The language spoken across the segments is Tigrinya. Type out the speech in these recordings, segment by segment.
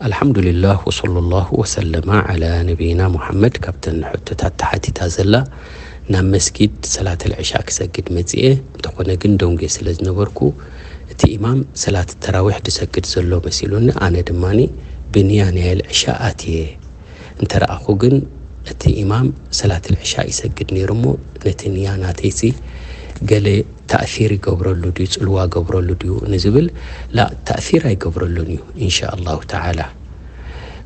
ኣልሓምዱሊላህ ወሰለላሁ ወሰለማ ዓላ ነቢይና ሙሓመድ። ካብተን ሕቶታት ተሓቲታ ዘላ፣ ናብ መስጊድ ሰላተል ዕሻ ክሰግድ መጽኤ፣ እንተኾነ ግን ደንጉየ ስለ ዝነበርኩ፣ እቲ ኢማም ሰላት ተራዊሕ ዝሰግድ ዘሎ መሲሉኒ፣ ኣነ ድማኒ ብንያ ናይል ዕሻ ኣትየ እንተ ረኣኹ ግን፣ እቲ ኢማም ሰላተል ዕሻ ይሰግድ ነይሩ እሞ፣ ነቲ ንያ ናተይሲ ገለ ተእሲር ይገብረሉ ድዩ፣ ጽልዋ ገብረሉ ድዩ ንዝብል፣ ላ፣ ተእሲር ኣይገብረሉን እዩ፣ ኢንሻ ኣላሁ ተዓላ።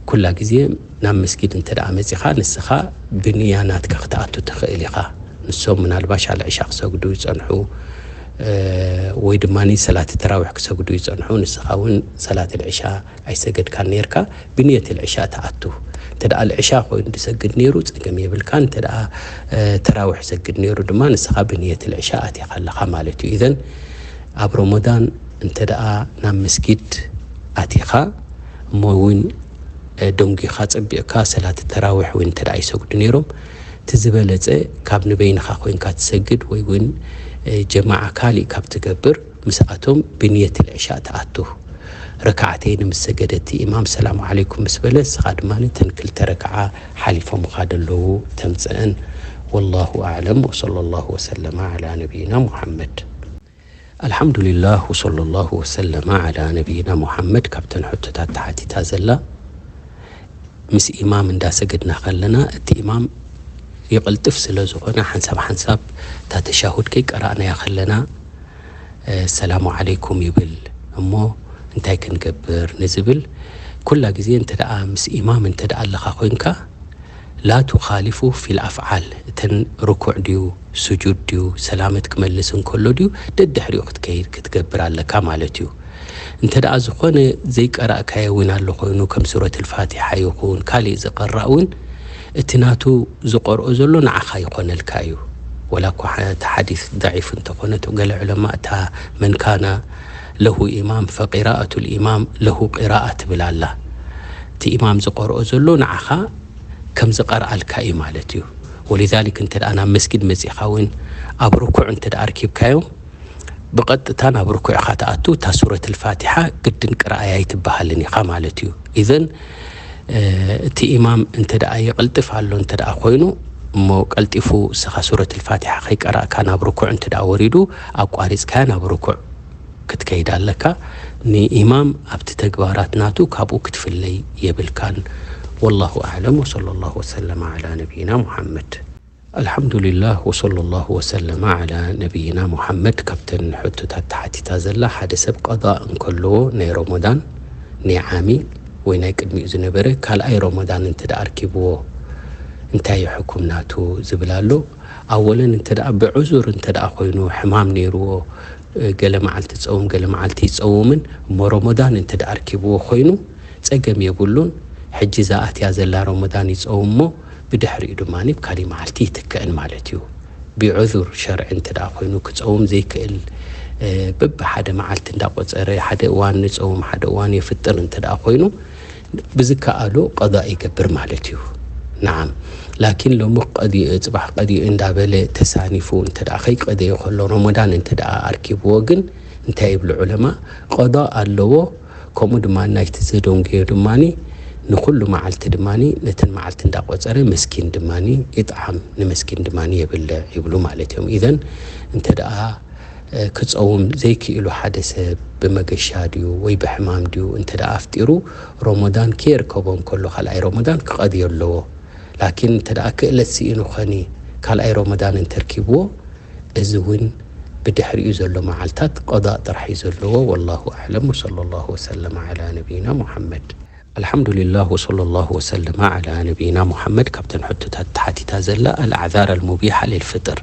ኩላ ግዜ ናብ መስጊድ እንተ ደኣ መጺኻ፣ ንስኻ ብንያ ናትካ ክትኣቱ ትኽእል ኢኻ። ንሶም ምናልባሽ ኣልዕሻ ክሰግዱ ይጸንሑ፣ እ፣ ወይ ድማ ሰላት ተራዊሕ ክሰግዱ ይጸንሑ። ንስኻ እውን ሰላት ልዕሻ ኣይሰገድካን ነይርካ፣ ብንየት ልዕሻ ትኣቱ። እንተ ደኣ ልዕሻ ኮይኑ ዝሰግድ ነይሩ፣ ጸገም የብልካ። እንተ ደኣ፣ እ፣ ተራዊሕ ሰግድ ነይሩ ድማ፣ ንስኻ ብንየት ልዕሻ ኣቲኻ ኣለኻ ማለት እዩ። ኢዘን ኣብ ረመዳን እንተ ደኣ ናብ መስጊድ ኣቲኻ፣ እሞ እውን፣ እ፣ ደንጒኻ ጸቢቕካ፣ ሰላት ተራዊሕ እውን እንተ ደኣ ይሰግዱ ነይሮም፣ እቲ ዝበለጸ ካብ ንበይንኻ ኮይንካ ትሰግድ ወይ እውን፣ እ፣ ጀማዓ ካሊእ ካብ ትገብር፣ ምስኣቶም ብንየት ልዕሻ ትኣቱ። ረካዓተይን ምስ ሰገደ እቲ ኢማም ሰላም ዓለይኩም ምስ በለ፣ ንስኻ ድማ እተን ክልተ ረክዓ ሓሊፎምኻ ዘለዉ ተምጽአን። ወላሁ ኣዕለም፣ ወሰለላሁ ወሰለመ ዓላ ነቢይና ሙሓመድ። ኣልሓምዱሊላህ፣ ወሰለላሁ ወሰለመ ዓላ ነቢይና ሙሓመድ። ካብተን ሕቶታት ተሓቲታ ዘላ፣ ምስ ኢማም እንዳሰገድና ከለና፣ እቲ ኢማም ይቕልጥፍ ስለ ዝኾነ፣ ሓንሳብ ሓንሳብ እታ ተሻሁድ ከይቀራእናያ ከለና፣ እ፣ ሰላሙ ዓለይኩም ይብል። እሞ እንታይ ክንገብር ንዝብል፣ ኩላ ግዜ እንተ ደኣ ምስ ኢማም እንተ ደኣ ኣለኻ ኮይንካ፣ ላ ቱኻሊፉ ፊል ኣፍዓል፣ እተን ርኩዕ ድዩ፣ ስጁድ ድዩ፣ ሰላመት ክመልስ እንከሎ ድዩ፣ ደድሕሪኡ ክትከይድ ክትገብር ኣለካ ማለት እዩ። እንተ ደኣ ዝኾነ ዘይቀራእካዮ እውን ኣሎ ኮይኑ፣ ከም ሱረት ልፋቲሓ ይኹን ካልእ ዝቐራእ እውን፣ እቲ ናቱ ዝቐርኦ ዘሎ ንዓኻ ይኾነልካ እዩ። ወላ እኳ ሓ-፣ እቲ ሓዲስ ደዒፍ እንተኾነ፣ እቶም ገለ ዑለማ እታ መን ካነ ለሁ ኢማም ፈቂራኣቱ ልኢማም ለሁ ቂራኣ ትብል ኣላ። እቲ ኢማም ዝቐርኦ ዘሎ ንዓኻ ከም ዝቐርኣልካ እዩ ማለት እዩ። ወሊዛሊክ እንተ ደኣ ናብ መስጊድ መጺእኻ እውን ኣብ ርኩዕ እንተ ደኣ ኣርኪብካዮ፣ ብቐጥታ ናብ ርኩዕ ኢኻ ትኣቱ፣ እታ ሱረት ልፋቲሓ ግድን ቅርኣያ ኣይትበሃልን ኢኻ ማለት እዩ። ኢዘን፣ እ፣ እቲ ኢማም እንተ ደኣ ይቕልጥፍ ኣሎ እንተ ደኣ ኮይኑ፣ እሞ ቀልጢፉ እስኻ ሱረት ልፋቲሓ ከይቀራእካ ናብ ርኩዕ እንተ ደኣ ወሪዱ፣ ኣቋሪጽካያ ናብ ርኩዕ ክትከይድ ኣለካ። ንኢማም ኣብቲ ተግባራት ናቱ ካብኡ ክትፍለይ የብልካን። ወላሁ ኣዕለም፣ ወሰለላሁ ወሰለመ ዓላ ነቢይና ሙሓመድ። ኣልሓምዱሊላህ፣ ወሰለላሁ ወሰለመ ዓላ ነቢይና ሙሓመድ። ካብተን ሕቶታት ተሓቲታ ዘላ፣ ሓደ ሰብ ቀዳእ እንከለዎ ናይ ረመዳን ናይ ዓሚ ወይ ናይ ቅድሚኡ ዝነበረ ካልኣይ ረመዳን እንተ ደኣ ኣርኪብዎ፣ እንታይ እዩ ሕኩም ናቱ ዝብል ኣሎ። ኣወለን እንተ ደኣ ብዕዙር እንተ ደኣ ኮይኑ፣ ሕማም ነይርዎ፣ እ፣ ገለ መዓልቲ ጸውም፣ ገለ መዓልቲ ይጸውምን፣ እሞ ረመዳን እንተ ደኣ ኣርኪብዎ ኮይኑ፣ ጸገም የብሉን። ሕጂ ዝኣትያ ዘላ ረመዳን ይጸውም እሞ፣ ብድሕሪኡ ድማ ብካሊእ መዓልቲ ይትክእን ማለት እዩ። ብዑዙር ሸርዒ እንተ ደኣ ኮይኑ፣ ክጸውም ዘይክእል፣ እ፣ በብሓደ መዓልቲ እንዳቆጸረ፣ ሓደ እዋን ንጸውም፣ ሓደ እዋን የፍጥር እንተ ደኣ ኮይኑ፣ ብዝከኣሎ ቀዳእ ይገብር ማለት እዩ። ነዓም። ላኪን ሎሚ ቀዲኡ፣ ጽባሕ ቀዲኡ እንዳበለ ተሳኒፉ እንተ ደኣ ከይቀደየ ከሎ፣ ረመዳን እንተ ደኣ ኣርኪብዎ ግን እንታይ ይብሉ ዑለማ? ቀዳእ ኣለዎ። ከምኡ ድማ ናይቲ ዘደንጉዮ ድማ ንኹሉ መዓልቲ ድማ ነተን መዓልቲ እንዳቆጸረ መስኪን ድማ ይጥዓም፣ ንመስኪን ድማ የብልዕ ይብሉ ማለት እዮም። ኢዘን እንተ ደኣ፣ እ፣ ክጸውም ዘይክኢሉ ሓደ ሰብ ብመገሻ ድዩ ወይ ብሕማም ድዩ እንተ ደኣ ኣፍጢሩ፣ ረመዳን ከየርከቦ እንከሎ ካልኣይ ረመዳን ክቐድዮ ኣለዎ። ላኪን እንተ ደኣ ክእለት ስኢኑ ኸኒ ካልኣይ ረመዳን እንተርኪብዎ፣ እዚ እውን ብድሕሪኡ ዘሎ መዓልታት ቀዳእ ጥራሕ እዩ ዘለዎ። ወላሁ ኣዕለም፣ ወሰለላሁ ወሰለመ ዓላ ነቢይና ሙሓመድ። ኣልሓምዱሊላህ፣ ወሰለላሁ ወሰለመ ዓላ ነቢይና ሙሓመድ። ካብተን ሕቶታት ተሓቲታ ዘላ፣ ኣልኣዕዛር ኣልሙቢሓ ሊልፍጥር፣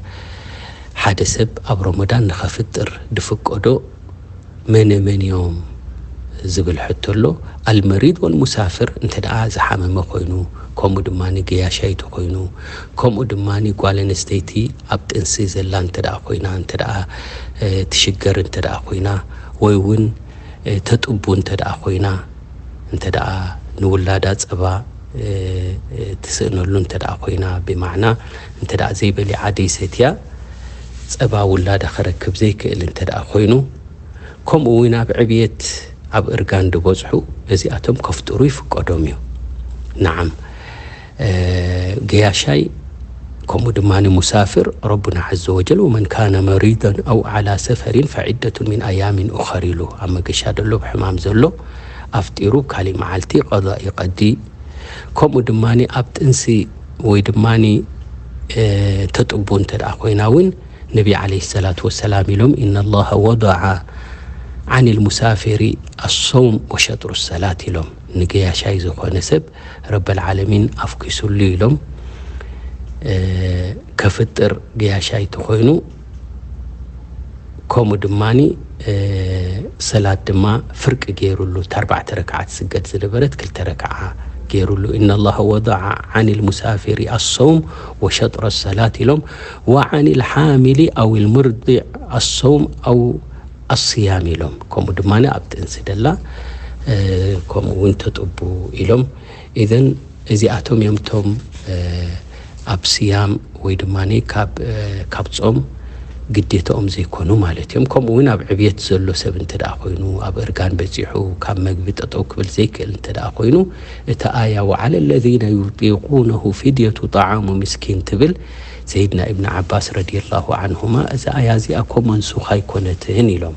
ሓደ ሰብ ኣብ ረመዳን ንኸፍጥር ድፍቀዶ መነ መን እዮም ዝብል ሕቶ ኣሎ። ኣልመሪድ ወልሙሳፍር፣ እንተ ደኣ ዝሓመመ ኮይኑ፣ ከምኡ ድማ ገያሻይቲ ኮይኑ፣ ከምኡ ድማ ጓል ኣንስተይቲ ኣብ ጥንሲ ዘላ እንተ ደኣ ኮይና፣ እንተ ደኣ፣ እ፣ ትሽገር እንተ ደኣ ኮይና፣ ወይ እውን፣ እ፣ ተጥቡ እንተ ደኣ ኮይና፣ እንተ ደኣ ንውላዳ ጸባ፣ እ፣ እ፣ ትስእነሉ እንተ ደኣ ኮይና፣ ብማዕና እንተ ደኣ ዘይበሊዓ ዘይሰትያ ጸባ ውላዳ ከረክብ ዘይክእል እንተ ደኣ ኮይኑ፣ ከምኡ እውን ኣብ ዕብየት ኣብ እርጋን ዝበጽሑ እዚኣቶም ከፍጥሩ ይፍቀዶም እዩ። ነዓም፣ ገያሻይ ከምኡ ድማ ሙሳፍር ረቡና ዐዘ ወጀል ወመን ካነ መሪደን ኣው ዓላ ሰፈሪን ፈዒደቱን ሚን ኣያሚን ኡኸር ኢሉ። ኣብ መገሻ ዘሎ ብሕማም ዘሎ ኣፍጢሩ ካሊእ መዓልቲ ቀዳ ይቐዲ። ከምኡ ድማ ኣብ ጥንሲ ወይ ድማ ተጥቡ እንተ ደኣ ኮይና እውን ነቢ ዓለይሂ ሰላቱ ወሰላም ኢሎም ኢነላሃ ወደዐ ዓኒል ሙሳፊሪ ኣሰውም ወሸጥሩ ሰላት ኢሎም። ንገያሻይ ዝኾነ ሰብ ረበል ዓለሚን ኣፍኪሱሉ ኢሎም። ከፍጥር ገያሻይ ተኾይኑ ከምኡ ድማ ሰላት ድማ ፍርቂ ገይሩሉ። እታ ኣርባዕተ ረክዓ ትስገድ ዝነበረት ክልተ ረክዓ ገይሩሉ። ኢነላሃ ወደዐ ዓኒል ሙሳፊሪ ኣሰውም ወሸጥረ ሰላት ኢሎም። ወዓኒል ሓሚሊ ኣው ልሙርዲዕ ኣሰውም ኣው ኣስያም ኢሎም። ከምኡ ድማ ኣብ ጥንሲ ደላ ከምኡ እውን ተጥቡ ኢሎም። ኢዘን እዚኣቶም እዮም እቶም ኣብ ስያም ወይ ድማ ካብ ጾም ግዴታኦም ዘይኮኑ ማለት እዮም። ከምኡ እውን ኣብ ዕብየት ዘሎ ሰብ እንተ ደኣ ኮይኑ፣ ኣብ እርጋን በጺሑ ካብ መግቢ ጠጠው ክብል ዘይክእል እንተ ደኣ ኮይኑ፣ እቲ ኣያ ወዓለ ለዚነ ዩጢቁነሁ ፊድየቱ ጣዓሙ ምስኪን ትብል። ሰይድና ኢብን ዓባስ ረዲየላሁ ዓንሁማ እዛ ኣያ እዚኣ እኮ መንሱኽ ኣይኮነትን ኢሎም።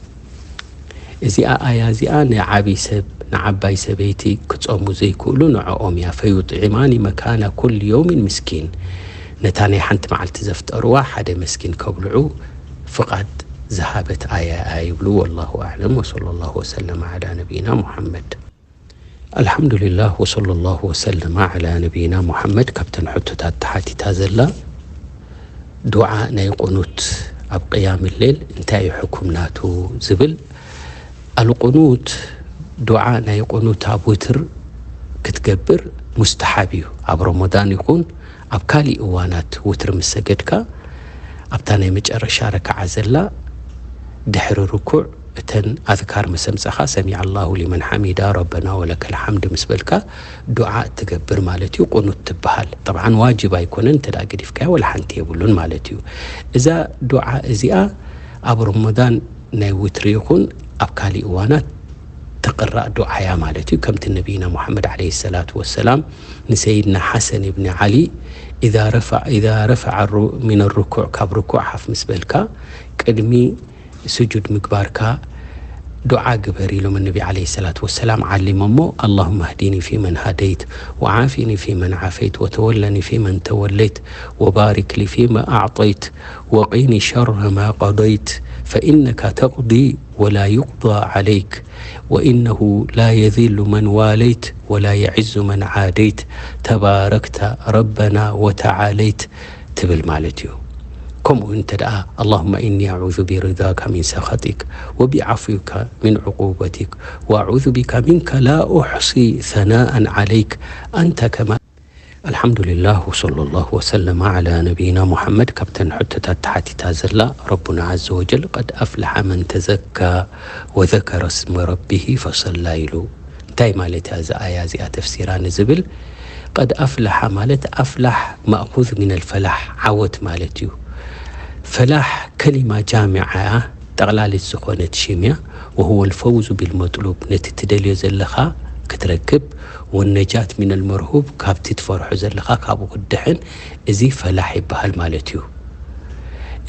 እዚኣ ኣያ እዚኣ ንዓብይ ሰብ ንዓባይ ሰበይቲ ክጸሙ ዘይክእሉ ንዕኦም እያ። ፈዩጥዒማኒ መካና ኩል የውሚን ምስኪን፣ ነታ ናይ ሓንቲ መዓልቲ ዘፍጠርዋ ሓደ መስኪን ከብልዑ ፍቓድ ዝሃበት ኣያ እያ ይብሉ። ወላሁ ኣዕለም ወሰለላሁ ወሰለመ ዓላ ነቢይና ሙሓመድ። ኣልሓምዱሊላህ ወሰለላሁ ወሰለመ ዓላ ነቢይና ሙሓመድ። ካብተን ሕቶታት ተሓቲታ ዘላ ዱዓ ናይ ቁኑት ኣብ ቅያም ሌል እንታይ እዩ ሕኩም ናቱ ዝብል። ኣልቁኑት ዱዓ ናይ ቁኑት ኣብ ውትር ክትገብር ሙስተሓብ እዩ። ኣብ ረመዳን ይኹን ኣብ ካሊእ እዋናት ውትር ምስ ሰገድካ ኣብታ ናይ መጨረሻ ረክዓ ዘላ ድሕሪ ርኩዕ እተን ኣዝካር ምስ ኣምጻኻ ሰሚዐ ኣላሁ ሊመን ሓሚዳ ረበና ወለከል ሓምድ ምስ በልካ ዱዓ እትገብር ማለት እዩ። ቁኑት ትበሃል። ጠብዓን ዋጅብ ኣይኮነን፣ እንተ ደኣ ገዲፍካዮ ወላ ሓንቲ የብሉን ማለት እዩ። እዛ ዱዓ እዚኣ ኣብ ረመዳን ናይ ውትሪ ይኹን ኣብ ካሊእ እዋናት ትቕራእ ዱዓ እያ ማለት እዩ። ከምቲ ነቢይና ሙሓመድ ዓለይሂ ሰላቱ ወሰላም ንሰይድና ሓሰን ኢብኒ ዓሊ ኢዛ ረፈዐ ሩ- ሚነ ርኩዕ፣ ካብ ርኩዕ ሓፍ ምስ በልካ ቅድሚ ስጁድ ምግባርካ ዱዓ ግበር ኢሎም ነቢ ዓለይሂ ሰላቱ ወሰላም ዓሊሞሞ። ኣላሁመ ህዲኒ ፊመን ሃደይት ወዓፊኒ ፊመን ዓፈይት ወተወለኒ ፊመን ተወለይት ወባሪክ ሊ ፊማ ኣዕጠይት ወቂኒ ሸረ ማ ቀደይት ፈኢነካ ተቅዲ ወላ ዩቅዳ ዓለይክ ወኢነሁ ላ የዚሉ መን ዋለይት ወላ የዕዙ መን ዓደይት ተባረክተ ረበና ወተዓለይት ትብል ማለት እዩ። ከምኡ እንተ ደኣ ኣላሁመ ኢኒ ኣዑዙ ቢሪዳካ ሚን ሰኸጢክ ወቢዓፍዊካ ሚን ዕቁበቲክ ወኣዑዙ ቢካ ሚንካ ላ ኡሕሲ ሰናኣን ዓለይክ ኣንተ ከማ ኣልሓምዱሊላህ ወሰለላሁ ወሰለመ ዓላ ነቢይና ሙሓመድ። ካብተን ሕቶታት ተሓቲታ ዘላ ረቡና ዐዘ ወጀል ቀድ ኣፍለሐ መን ተዘካ ወዘከረ ስመ ረቢሂ ፈሰላ ኢሉ። እንታይ ማለት እያ እዛ ኣያ እዚኣ ተፍሲራ ንዝብል፣ ቀድ ኣፍለሐ ማለት ኣፍላሕ ማእኹዝ ሚነል ፈላሕ ዓወት ማለት እዩ። ፈላሕ ከሊማ ጃሚዓ እያ፣ ጠቕላሊት ዝኾነት ሽም እያ። ወሁወ ልፈውዙ ቢልመጥሉብ፣ ነቲ ትደልዮ ዘለኻ ክትረክብ፣ ወነጃት ሚነል መርሁብ፣ ካብቲ ትፈርሖ ዘለኻ ካብኡ ክትድሕን፣ እዚ ፈላሕ ይበሃል ማለት እዩ።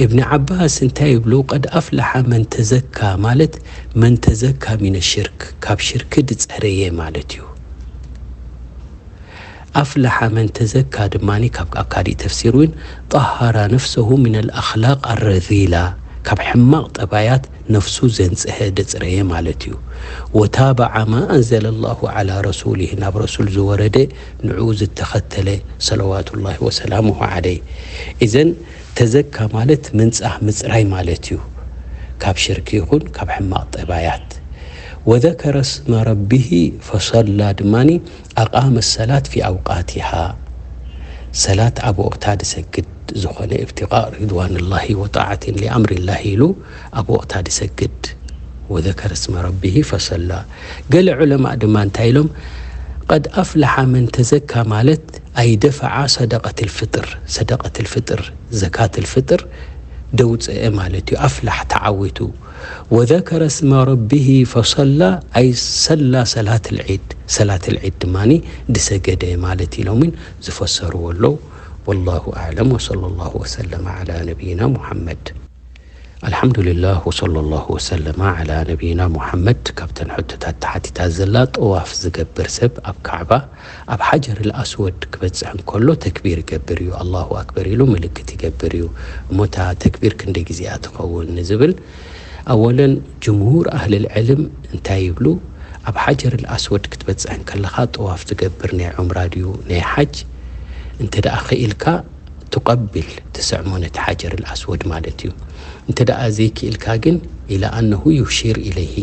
እብኒ ዓባስ እንታይ ይብሉ? ቀድ ኣፍለሐ መን ተዘካ ማለት መን ተዘካ ሚነ ሽርክ፣ ካብ ሽርክ ዝጸረየ ማለት እዩ። ኣፍለሐ መን ተዘካ ድማ ካብ ኣብ ካሊእ ተፍሲር እውን ጠሃራ ነፍሰሁ ሚነል ኣኽላቅ ኣረዚላ፣ ካብ ሕማቕ ጠባያት ነፍሱ ዘንጽሀ ዘጽረየ ማለት እዩ። ወታበዐ ማ ኣንዘለ ላሁ ዓላ ረሱሊህ፣ ናብ ረሱል ዝወረደ ንዕኡ ዝተኸተለ ሰለዋቱላሂ ወሰላሙሁ ዓለይህ። ኢዘን ተዘካ ማለት ምንጻህ ምጽራይ ማለት እዩ፣ ካብ ሽርክ ይኹን ካብ ሕማቕ ጠባያት። ወዘከረ ስመ ረቢሂ ፈሰላ ድማ ኣቃመ ሰላት ፊ ኣውቃቲሃ፣ ሰላት ኣብ ወቕታ ዝሰግድ ዝኾነ ኢብትቃእ ሪድዋንላሂ ወጣዓትን ሊኣምሪላሂ ኢሉ ኣብ ወቕታ ዝሰግድ። ወዘከረ ስመ ረቢሂ ፈሰላ። ገለ ዑለማእ ድማ እንታይ ኢሎም? ቀድ ኣፍለሓ መን ተዘካ ማለት ኣይ ደፈዓ ሰደቀት ልፍጥር፣ ሰደቀት ልፍጥር፣ ዘካት ልፍጥር ደውፅአ ማለት እዩ። ኣፍላሕ ተዓዊቱ። ወዘከረ ስመ ረቢሂ ፈሰላ ኣይ ሰላ ሰላት ልዒድ፣ ሰላት ልዒድ ድማ ድሰገደ ማለት ኢሎም እውን ዝፈሰርዎ ኣለዉ። ወላሁ ኣዕለም ወሰለ ላሁ ወሰለመ ዓላ ነቢይና ሙሓመድ። ኣልሓምዱሊላህ ወሰለ ላሁ ወሰለመ ዓላ ነቢይና ሙሓመድ። ካብተን ሕቶታት ተሓቲታ ዘላ፣ ጠዋፍ ዝገብር ሰብ ኣብ ካዕባ ኣብ ሓጀር ኣስወድ ክበጽሕ እንከሎ ተክቢር ይገብር እዩ፣ ኣላሁ ኣክበር ኢሉ ምልክት ይገብር እዩ። እሞ እታ ተክቢር ክንደይ ግዜኣ ትኸውን ንዝብል፣ ኣወለን ጅምሁር ኣህልል ዕልም እንታይ ይብሉ? ኣብ ሓጀር ኣስወድ ክትበጽሕ እንከለኻ ጠዋፍ ትገብር ናይ ዑምራ ድዩ ናይ ሓጅ? እንተ ደኣ ኽኢልካ ትቐቢል ትስዕሞ ነቲ ሓጀር ኣስወድ ማለት እዩ። እንተ ደኣ ዘይክኢልካ ግን ኢላ ኣነሁ ዩሺር ኢለይሂ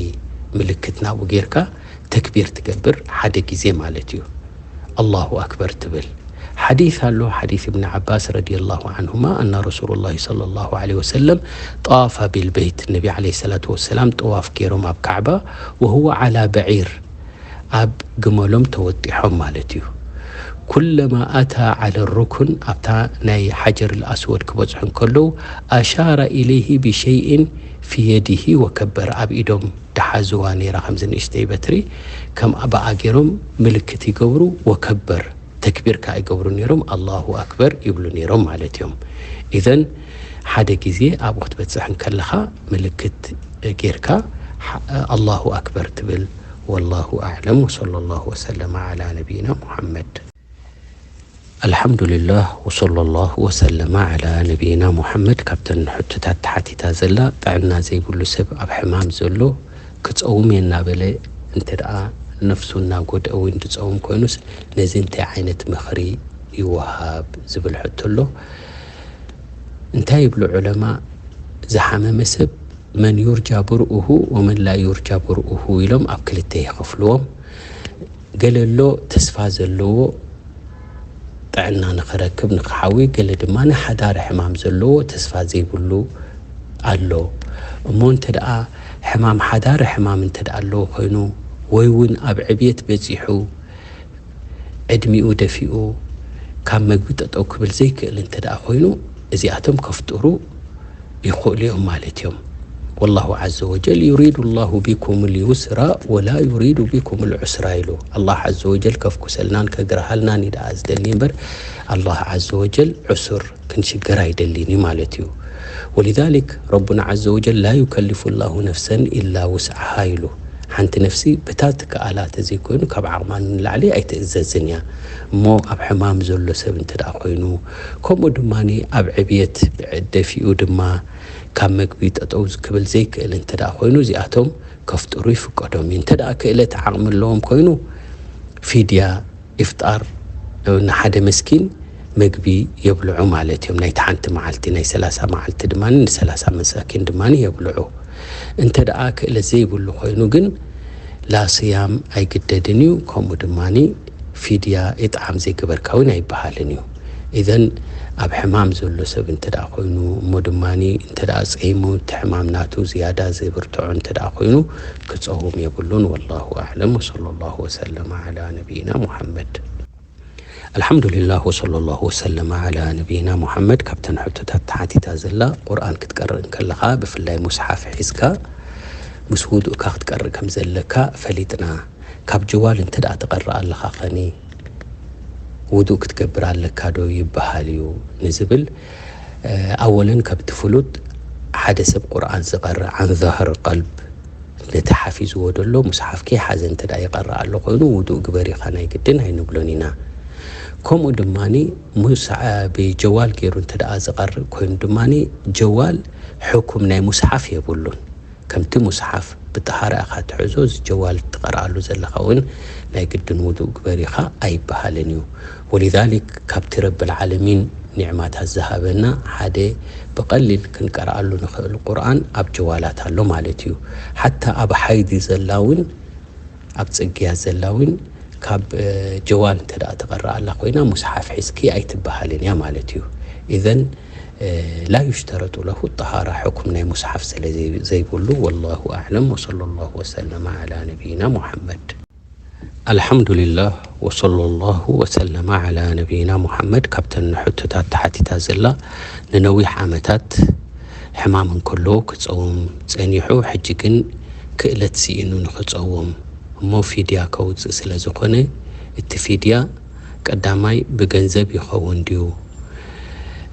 ምልክት ናብኡ ጌርካ ተክቢር ትገብር ሓደ ግዜ ማለት እዩ። ኣላሁ ኣክበር ትብል። ሓዲስ ኣሎ፣ ሓዲስ እብኒ ዓባስ ረዲየላሁ ዓንሁማ ኣና ረሱሉላሂ ሰለላሁ ዓለይሂ ወሰለም ጣፈ ቢልበይት፣ ነቢ ዓለይሂ ሰላቱ ወሰላም ጠዋፍ ገይሮም ኣብ ካዕባ፣ ወሁወ ዓላ በዒር፣ ኣብ ግመሎም ተወጢሖም ማለት እዩ። ኩለማ ኣታ ዓለ ሩኩን፣ ኣብታ ናይ ሓጀር ኣስወድ ክበጽሑ እንከለዉ፣ ኣሻረ ኢለይሂ ብሸይእን ፊ የዲሂ ወከበር፣ ኣብ ኢዶም ደሓዝዋ ነይራ፣ ከምዚ ንእሽተይ በትሪ፣ ከም ብኣ ገይሮም ምልክት ይገብሩ፣ ወከበር፣ ተክቢር ከኣ ይገብሩ ነይሮም፣ ኣላሁ ኣክበር ይብሉ ነይሮም ማለት እዮም። ኢዘን ሓደ ግዜ ኣብኡ ክትበጽሕ እንከለኻ ምልክት ጌርካ ሓ-፣ ኣላሁ ኣክበር ትብል። ወላሁ ኣዕለም ወሰለ ላሁ ወሰለመ ዓላ ነቢይና ሙሓመድ። ኣልሓምዱሊላህ ወሰለ ላሁ ወሰለመ ዓላ ነቢይና ሙሓመድ። ካብተን ሕቶታት ተሓቲታ ዘላ፣ ጥዕና ዘይብሉ ሰብ ኣብ ሕማም ዘሎ ክጸውም እየ እናበለ እንተ ደኣ ነፍሱ እናጎድአ እውን ዝጸውም ኮይኑስ ነዚ እንታይ ዓይነት ምኽሪ ይወሃብ ዝብል ሕቶ ኣሎ። እንታይ ይብሉ ዑለማ? ዝሓመመ ሰብ መን ዩርጃ ብርኡሁ ወመን ላ ዩርጃ ብርኡሁ ኢሎም ኣብ ክልተ ይኸፍልዎም። ገለ ኣሎ ተስፋ ዘለዎ ጥዕና ንኽረክብ ንኽሓዊ፣ ገለ ድማ ንሓዳሪ ሕማም ዘለዎ ተስፋ ዘይብሉ ኣሎ። እሞ እንተ ደኣ ሕማም ሓዳሪ ሕማም እንተ ደኣ ኣለዎ ኮይኑ ወይ እውን ኣብ ዕብየት በጺሑ ዕድሚኡ ደፊኡ ካብ መግቢ ጠጠው ክብል ዘይክእል እንተ ደኣ ኮይኑ እዚኣቶም ከፍጥሩ ይኽእሉ እዮም ማለት እዮም። ወላሁ ዓዘ ወጀል ዩሪዱ ላሁ ቢኩም ልዩስራ ወላ ዩሪዱ ቢኩም ልዑስራ ኢሉ። ኣላህ ዓዘ ወጀል ከፍኩሰልናን ከግርሃልናን እዩ ደኣ ዝደሊ እምበር ኣላህ ዓዘ ወጀል ዕሱር ክንሽገር ኣይደልን እዩ ማለት እዩ። ወሊዛሊክ ረቡና ዓዘ ወጀል ላ ዩከሊፉ ላሁ ነፍሰን ኢላ ውስዓሃ ኢሉ። ሓንቲ ነፍሲ ብታ ትከኣላ ተዘይኮይኑ ካብ ዓቕማ ንላዕሊ ኣይትእዘዝን እያ። እሞ ኣብ ሕማም ዘሎ ሰብ እንተ ደኣ ኮይኑ ከምኡ ድማ ኣብ ዕብየት ደፊኡ ድማ ካብ መግቢ ጠጠው ክብል ዘይክእል እንተ ደኣ ኮይኑ እዚኣቶም ከፍጥሩ ይፍቀዶም እዩ። እንተ ደኣ ክእለት ዓቕሚ ኣለዎም ኮይኑ ፊድያ ኢፍጣር ንሓደ መስኪን መግቢ የብልዑ ማለት እዮም። ናይቲ ሓንቲ መዓልቲ ናይ ሰላሳ መዓልቲ ድማ ንሰላሳ መሳኪን ድማ የብልዑ። እንተ ደኣ ክእለት ዘይብሉ ኮይኑ ግን ላስያም ኣይግደድን እዩ። ከምኡ ድማ ፊድያ ኢጥዓም ዘይገበርካ እውን ኣይበሃልን እዩ። ኢዘን ኣብ ሕማም ዘሎ ሰብ እንተ ደኣ ኮይኑ እሞ ድማ እንተ ደኣ ጸይሙ እቲ ሕማም ናቱ ዝያዳ ዝብርትዖ እንተ ደኣ ኮይኑ ክጸውም የብሉን። ወላሁ ኣዕለም ወሰለ ላሁ ወሰለመ ዓላ ነቢይና ሙሓመድ። ኣልሓምዱሊላህ ወሰለ ላሁ ወሰለመ ዓላ ነቢይና ሙሓመድ። ካብተን ሕቶታት ተሓቲታ ዘላ ቁርኣን ክትቀርእ እንከለኻ ብፍላይ ሙስሓፍ ሒዝካ ምስ ውዱእካ ክትቀርእ ከም ዘለካ ፈሊጥና። ካብ ጀዋል እንተ ደኣ ትቐርእ ኣለኻ ኸኒ ውዱእ ክትገብር ኣለካ ዶ ይበሃል እዩ ንዝብል፣ ኣወለን ካብቲ ፍሉጥ ሓደ ሰብ ቁርኣን ዝቐርእ ዓን ዛህር ቀልብ ነቲ ሓፊዝዎ ደሎ ሙስሓፍ ከይሓዘ እንተ ደኣ ይቐርእ ኣሎ ኮይኑ ውዱእ ግበር ኢኻ ናይ ግድን ኣይንብሎን ኢና። ከምኡ ድማ ሙስ-፣ ብጀዋል ገይሩ እንተ ደኣ ዝቐርእ ኮይኑ ድማ ጀዋል ሕኩም ናይ ሙስሓፍ የብሉን። ከምቲ ሙስሓፍ ብጠሃራ ኢኻ ትሕዞ፣ እዚ ጀዋል ትቐርኣሉ ዘለኻ እውን ናይ ግድን ውዱእ ግበር ኢኻ ኣይበሃልን እዩ። ወሊዛሊክ ካብቲ ረብል ዓለሚን ኒዕማታት ዝሃበና ሓደ ብቐሊል ክንቀርኣሉ ንኽእል ቁርኣን ኣብ ጀዋላት ኣሎ ማለት እዩ። ሓታ ኣብ ሓይዲ ዘላ እውን ኣብ ጽግያት ዘላ እውን ካብ፣ እ፣ ጀዋል እንተ ደኣ ትቐርእ ኣላ ኮይና ሙስሓፍ ሒዝኪ ኣይትበሃልን እያ ማለት እዩ። ኢዘን፣ እ፣ ላ ዩሽተረጡ ለሁ ጠሃራ ሕኩም ናይ ሙስሓፍ ስለ ዘይ-፣ ዘይብሉ፣ ወላሁ ኣዕለም ወሰለ ላሁ ወሰለመ ዓላ ነቢይና ሙሓመድ። ኣልሓምዱሊላህ ወሰለ ላሁ ወሰለመ ዓላ ነቢይና ሙሓመድ። ካብተን ሕቶታት ተሓቲታ ዘላ ንነዊሕ ዓመታት ሕማም እንከሎ ክጸውም ጸኒሑ፣ ሕጂ ግን ክእለት ስኢኑ ንኽጸውም እሞ ፊድያ ከውጽእ ስለ ዝኾነ፣ እቲ ፊድያ ቀዳማይ ብገንዘብ ይኸውን ድዩ?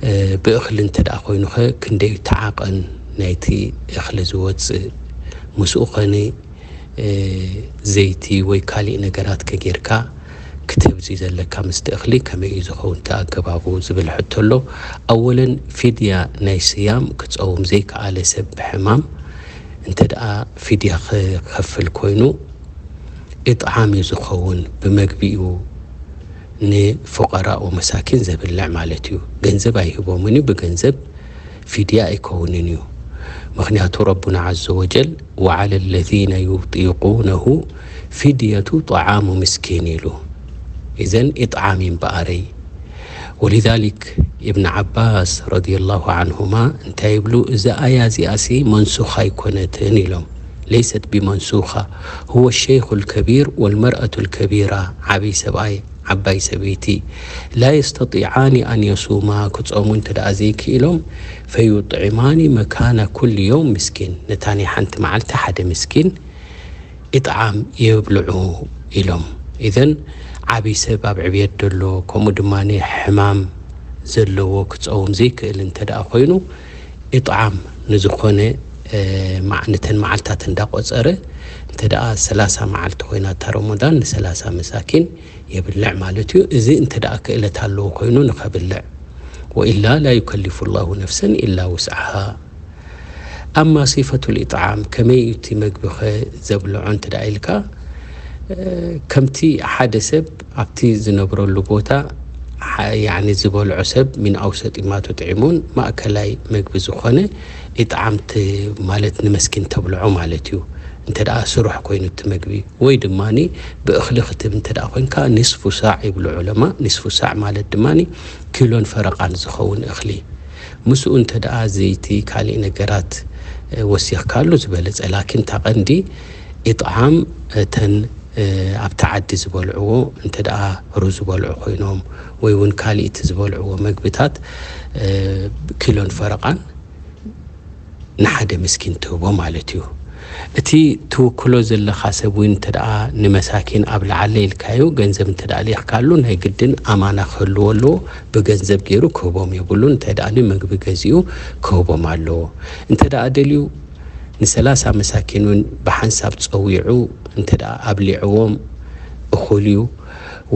እ፣ ብእኽሊ እንተ ደኣ ኮይኑኸ ክንደይ እቲ ዓቐን ናይቲ እኽሊ ዝወጽእ? ምስኡ ኸኒ፣ እ፣ ዘይቲ ወይ ካሊእ ነገራት ከጌርካ ክትህብዚ ዘለካ ምስቲ እኽሊ ከመይ እዩ ዝኸውን እቲ ኣገባቡ ዝብል ሕቶ ኣሎ። ኣወለን ፊድያ ናይ ስያም ክጸውም ዘይከኣለ ሰብ ብሕማም እንተ ደኣ ፊድያ ክኸፍል ኮይኑ፣ ኢጥዓም እዩ ዝኸውን፣ ብመግቢ እዩ ንፉቀራእ ወመሳኪን ዘብልዕ ማለት እዩ። ገንዘብ ኣይህቦምን እዩ፣ ብገንዘብ ፊድያ ኣይከውንን እዩ። ምኽንያቱ ረቡና ዓዘ ወጀል፣ "ወዓለ ለዚነ ዩጢቁነሁ ፊድየቱ ጠዓሙ ምስኪን" ኢሉ። ኢዘን ኢጥዓም እዩ እምበኣረይ። ወሊዛሊክ ኢብን ዓባስ ረዲየላሁ ዓንሁማ እንታይ ይብሉ? "እዛ ኣያ እዚኣሲ መንሱኻ ኣይኮነትን" ኢሎም። "ለይሰት ቢመንሱኻ፣ ሁወ ሸይኹል ከቢር ወልመርአቱል ከቢራ፣ ዓብይ ሰብኣይ፣ ዓባይ ሰበይቲ፣ ላ የስተጢዓኒ ኣን የሱማ፣ ክጾሙ እንተ ደኣ ዘይክኢሎም፣ ፈዩጥዒማኒ መካነ ኩል የውም ምስኪን፣ ነታ ናይ ሓንቲ መዓልቲ ሓደ ምስኪን ኢጥዓም የብልዑ" ኢሎም። ኢዘን ዓብይ ሰብ ኣብ ዕብየት ደሎ፣ ከምኡ ድማ ሕማም ዘለዎ ክጸውም ዘይክእል እንተ ደኣ ኮይኑ፣ ኢጥዓም ንዝኾነ፣ እ፣ መዓ-፣ ነተን መዓልታት እንዳቆጸረ፣ እንተ ደኣ ሰላሳ መዓልቲ ኮይና እታ ረመዳን፣ ንሰላሳ መሳኪን የብልዕ ማለት እዩ። እዚ እንተ ደኣ ክእለት ኣለዎ ኮይኑ ንኸብልዕ፣ ወኢላ ላ ዩከሊፉ ላሁ ነፍሰን ኢላ ውስዓሃ። ኣማ ሲፈቱል ኢጥዓም፣ ከመይ እዩ እቲ መግቢ ኸ ዘብልዖ እንተ ደኣ ኢልካ፣ እ፣ ከምቲ ሓደ ሰብ ኣብቲ ዝነብረሉ ቦታ፣ ሓ-፣ ያዕኒ ዝበልዖ ሰብ፣ ሚን ኣውሰጢ ማ ቱጥዒሙን፣ ማእከላይ መግቢ ዝኾነ ኢጥዓም ት-፣ ማለት ንመስኪን ተብልዖ ማለት እዩ። እንተ ደኣ ስሩሕ ኮይኑ እቲ መግቢ፣ ወይ ድማኒ ብእኽሊ ክትብ እንተ ደኣ ኮይንካ፣ ኒስፉ ሳዕ ይብሉ ዑለማ። ኒስፉ ሳዕ ማለት ድማኒ ኪሎን ፈረቓን ዝኸውን እኽሊ። ምስኡ እንተ ደኣ ዘይቲ፣ ካሊእ ነገራት፣ እ፣ ወሲኽካሉ ዝበለጸ። ላኪን እታ ቀንዲ ኢጥዓም እተን፣ እ፣ ኣብቲ ዓዲ ዝበልዕዎ እንተ ደኣ ሩዝ ዝበልዑ ኮይኖም፣ ወይ እውን ካሊእ እቲ ዝበልዕዎ መግብታት፣ እ፣ ኪሎን ፈረቓን ንሓደ ምስኪን ትህቦ ማለት እዩ። እቲ ትውክሎ ዘለኻ ሰብ እውን እንተ ደኣ ንመሳኪን ኣብልዓለ ኢልካዮ፣ ገንዘብ እንተ ደኣ ልኢኽካሉ፣ ናይ ግድን ኣማና ክህልዎ ኣለዎ። ብገንዘብ ገይሩ ክህቦም የብሉን። እንታይ ደኣ መግቢ ገዚኡ ክህቦም ኣለዎ። እንተ ደኣ ደልዩ፣ ንሰላሳ መሳኪን እውን ብሓንሳብ ጸዊዑ እንተ ደኣ ኣብሊዕዎም እኹል እዩ።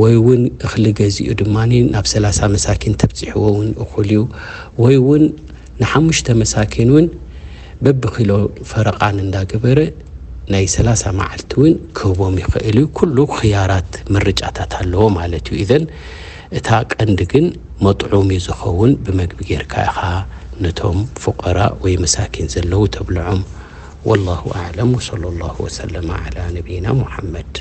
ወይ እውን እኽሊ ገዚኡ ድማ ናብ ሰላሳ መሳኪን ተብጺሕዎ እውን እኹል እዩ። ወይ እውን ንሓሙሽተ መሳኪን እውን በብኪሎ ፈረቓን እንዳገበረ ናይ ሰላሳ መዓልቲ እውን ክህቦም ይኽእል እዩ። ኩሉ ኽያራት፣ ምርጫታት ኣለዎ ማለት እዩ። ኢዘን እታ ቀንዲ ግን መጥዑም እዩ ዝኸውን፣ ብመግቢ ጌርካ ኢኻ ነቶም ፉቀራእ ወይ መሳኪን ዘለዉ ተብልዖም። ወላሁ ኣዕለም፣ ወሰለላሁ ወሰለመ ዓላ ነቢይና ሙሓመድ።